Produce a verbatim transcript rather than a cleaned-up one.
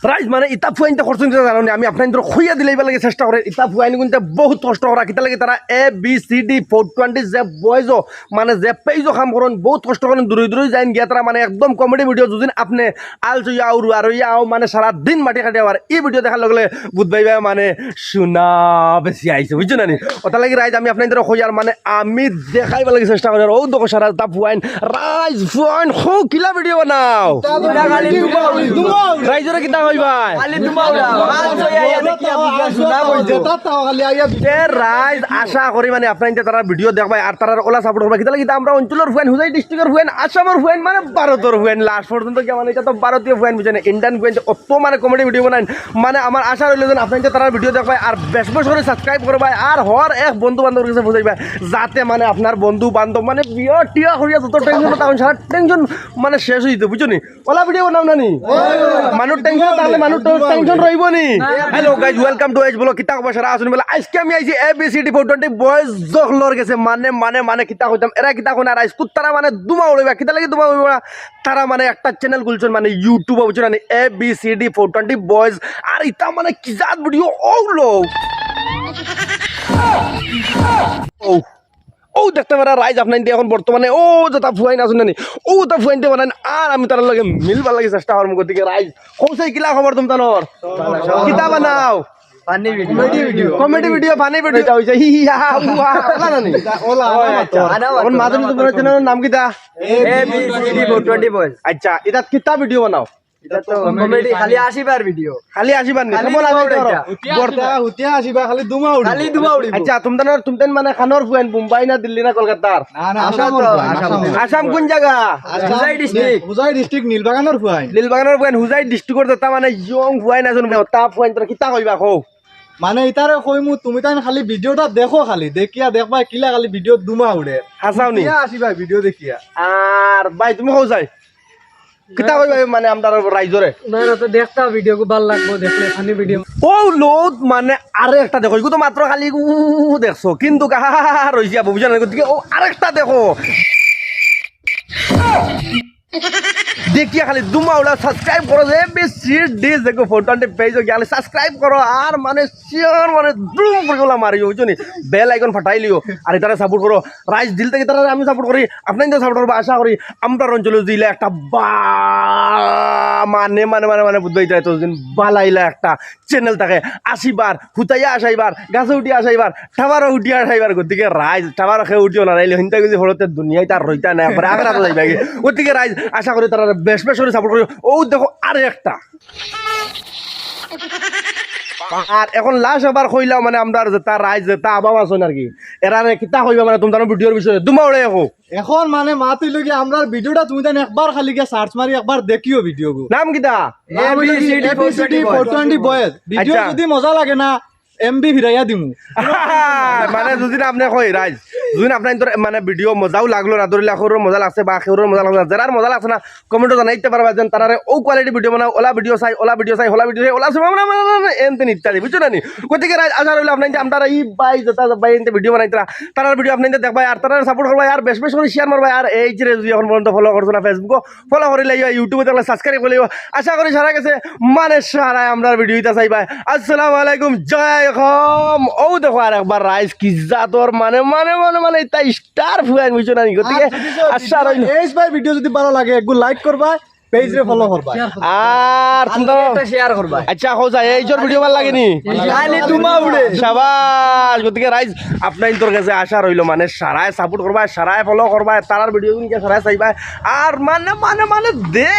রাইজ, মানে, ইতা ফুয়াইন্তে করছইন কিতা জানো নি? আমি আপনাইন্তরে কইয়া দিলাইবার লাগি চেষ্টা করি। ইতা ফুয়াইন কিন্তু বহুত কষ্ট করা, কিতা লাগি তারা A B C D four twenty যে বয়েজও, মানে, যে পেজও কাম করইন, বহুত কষ্ট করইন, দূরে দূরে যাইন গিয়া তারা, মানে, একদম কমেডি ভিডিও। যদি আপনে আলস অইয়া আও, রুয়া রইয়া আও, মানে, সারা দিন মাটি খাটিয়া আও, আর ই ভিডিও দেখার লগে লগে বুঝবায়, মানে, সোনা বেশি আইছে, বুঝছো না নি? ওটার লাগি রাইজ আমি আপনাইন্তরে কই, আর, মানে, আমি দেখাইবার লাগি চেষ্টা করি। আর ও দেখো সারা তা ফুয়াইন, রাইজ ফুয়াইন, হো কিলা ভিডিও বানাও। রাইজরে কিতা কইবায়? খালি তোমার উড়া। মাল তো ইয়া ইয়া দেখিয়া বুঝা শোনা বইতো। এ রাইজ, আশা করি, মানে, আপনাইন্তে তারার ভিডিও দেখবায় আর তারার ওলা সাপোর্ট করবায়। কিতা লাগি? ইতা আমরা অঞ্চলর ফুয়াইন, হুজাই ডিস্ট্রিক্টর ফুয়াইন, আসামর ফুয়াইন, মানে, ভারতর ফুয়াইন। লাস্ট পর্যন্ত গিয়া, মানে, ইতা তো ভারতীয় ফুয়াইন, বুঝছইন নি? ইন্ডিয়ান ফুয়াইন, অত, মানে, কমেডি ভিডিও বানাইন। মানে, আমার আশা রইল যেন আপনাইন্তে তারার ভিডিও দেখবায় আর বেশ বেশ করি সাবস্ক্রাইব করবায় আর হর এক বন্ধু বান্ধবর কাছে বুঝাইবায়, যাতে, মানে, আপনার বন্ধু বান্ধব, মানে, বিয়া টিয়া করিয়া যত টেনশন, তখন সারা টেনশন, মানে, শেষ অইতো, বুঝছো নি? ওলা ভিডিও বানাও না নি? মানুষ টেনশন থাকলে মানুষ টেনশন রইবো নি? Hello guys, welcome to H Vlog। কিতা খবর সারা আছইন নি? আইজকে আমি আইছি A B C D four twenty boys অকলর গেছে, মানে, মানে, মানে, কিতা কইতাম, এরা কিতা কইন আর আইজ কুত্তারা, মানে, দুমা উড়াইবা। কিতা লাগি দুমা উড়াইবা? তারা, মানে, একটা চ্যানেল খুলছইন, মানে, YouTube, বুঝছো না নি? A B C D four twenty boys. আর ইতা, মানে, কি জাত ভিডিও অউলো। ও, ও দেখতে পারা রাইজ, আপনাইন্তে এখন বর্তমানে ও যেতা ফুয়াইন আছইন না নি, ও তা ফুয়াইন্তে বানাইন, আর আমি তারার লগে মিলবার লাগি চেষ্টা করমু। গতিকে রাইজ, কৌশাই কিলা খবর তুমতানর? কিতা বানাও? Funny video. Comedy video, funny video. ইতা অইছে হি হি হা হা উহা, ওলা না নি? ওলা, ওলা, ওলা। এখন মাদুরি তুমরার চ্যানেলর নাম কিতা? A B C D four twenty boys. আচ্ছা, ইতাত কিতা ভিডিও বানাও? ইতা তো কমেডি, খালি আশিবার ভিডিও। খালি আশিবার নি? খালি কেমন দুমা আছে উড়ে তোর? ইতা। হুতিয়া আশিবা, হুতিয়া আশিবা, খালি দুমা উড়িবো। খালি দুমা উড়িবো। আচ্ছা, তুমতানর, তুমতাইন, মানে, কানর ফুয়াইন, বোম্বাই না দিল্লি না কলকাতার? না, না, আমরা আসামর তো ফুয়াইন, আসাম। আসাম। আসাম কুন জাগা? আসাম। হুজাই ডিস্ট্রিক্ট। হুজাই ডিস্ট্রিক্ট, নীলবাগানর ফুয়াইন। নীলবাগানর ফুয়াইন, হুজাই ডিস্ট্রিক্টর যেতা, মানে, ইয়ং ফুয়াইন আছইন, তা ফুয়াইন্তরে কিতা কইবা কও? মানে, ইতারে কইমু, তুমিতাইন খালি ভিডিওটা দেখো, খালি দেখিয়া দেখবায় কিলা খালি ভিডিও দুমা উড়ে। হাছাও নি? হুতিয়া আশিবা ভিডিও দেখিয়া। আর ভাই, তুমি কও চাই? কিতা কইবা, মানে, আমরার রাইজরে? না, না, তো দেখতা ভিডিও, খুব ভালা লাগবো দেখলে, ফানি ভিডিও। ও লোদ, মানে, আরো একটা দেখো, ইগু তো মাত্র খালি উ দেখছো, কিন্তু গা রইছে আবু, বুঝা না, গতিকে ও আরেকটা দেখো। দেখিয়া খালি দুমা উড়া। সাবস্ক্রাইব করো, এ বি সি ডি যে গো ফোর টোয়েন্টি পেজ গিয়া খালি সাবস্ক্রাইব করো, আর, মানে, শেয়ার, মানে, দুম করি ওলা মারিও, বুঝছো নি? বেল আইকন ফাটাইলিও, আর ইতারে সাপোর্ট করো। রাইজ, দিল থাকি তারারে আমি সাপোর্ট করি, আপনাইন্তে সাপোর্ট করবা আশা করি। আমরার অঞ্চলো যে ইলা একটা বা-, মানে, মানে, মানে, মানে, বুঝবায়, ইতা এতদিন বালা ইলা একটা চ্যানেল থাকে, আশিবার, হুতাইয়া আশাইবার, গাছে উঠিয়া আশাইবার, টাওয়ারো উঠিয়া আশাইবার, গতিকে রাইজ, টাওয়ারো কেউ উঠিও না, নাইলে হিনতা গেছি ফলতে দুনিয়াত আর রইতা না, একবারে আখেরাতো যাইবা গি। গতিকে রাইজ, আশা করি তারারে বেশ বেশ করি সাপোর্ট করি। ও দেখো আরো একটা। আর এখন লাস্ট আবার কইলাম, মানে, আমরার যেতা রাইজ, যেতা আবাব আছইন আর কি, এরারে কিতা কইবা, মানে, তুমতানর ভিডিওর বিষয়ে দুমা উড়ে এখন। এখন, মানে, মাত অইলো গি, আমরার ভিডিওটা তুমিতাইন একবার খালি গিয়া সার্চ মারি একবার দেখিও ভিডিওগু। নাম কিতা? নাম অইলো গি A B C D four twenty boys. Video আচ্ছা। যদি মজা লাগে না, এম বি ফিরাইয়া দিমু। মানে, যদি না আপনে কই, রাইজ, যদি না আপনাইন্তর, মানে, ভিডিও মজাও লাগলো না, ধরিলা কেউরর মজা লাগছে বা কেউরর মজা লাগছে না, যেরার মজা লাগছে না, কমেন্টো জানাইতে পারবা যেন তারারে ও কোয়ালিটি ভিডিও বানাও, ওলা ভিডিও চাই, ওলা ভিডিও চাই, ওলা ভিডিও চাই, ওলা চাই, মানে, মানে, মানে, এন তেন ইত্যাদি, বুঝছো না নি? গতিকে রাইজ, আশা রইল আপনাইন্তে আমরার ই ভাই যেতা ভাইন্তে ভিডিও বানাইতরা, তারার ভিডিও আপনাইন্তে দেখবায়, আর তারারে সাপোর্ট করবায়, আর বেশ বেশ করি শেয়ার মারবায়, আর এইজরে যদি এখন পর্যন্ত ফলো করছো না Facebook-ও, ফলো করিলাইও, YouTube-এ দেখলে সাবস্ক্রাইব করিলাইও। আশা করি সারা গেছে, মানে, সারায় আমরার ভিডিও ইতা চাইবায়। আসসালামু আলাইকুম, জয় অসম। ও দেখো আর একবার রাইজ কি জাতর, মানে, মানে, মানে, মানে, ইতা স্টার ফুয়াইন, বুঝছো না নি? গতিকে আর যদি আশা রইল। এইচ ভাই ভিডিও যদি ভালা লাগে, একটু লাইক করবা, পেজরে ফলো করবা। আর তুমরা একটা শেয়ার করবা। আচ্ছা, কও চাই, এইজর ভিডিও ভালা লাগে নি? খালি দুমা উড়ে। শাবাশ। গতিকে রাইজ, আপনাইন্তর গেছে আশা রইল, মানে, সারায় সাপোর্ট করবায়, সারায় ফলো করবায়, তারার ভিডিও গুনকে সারায় চাইবায়। আর মানে, মানে, মানে, দে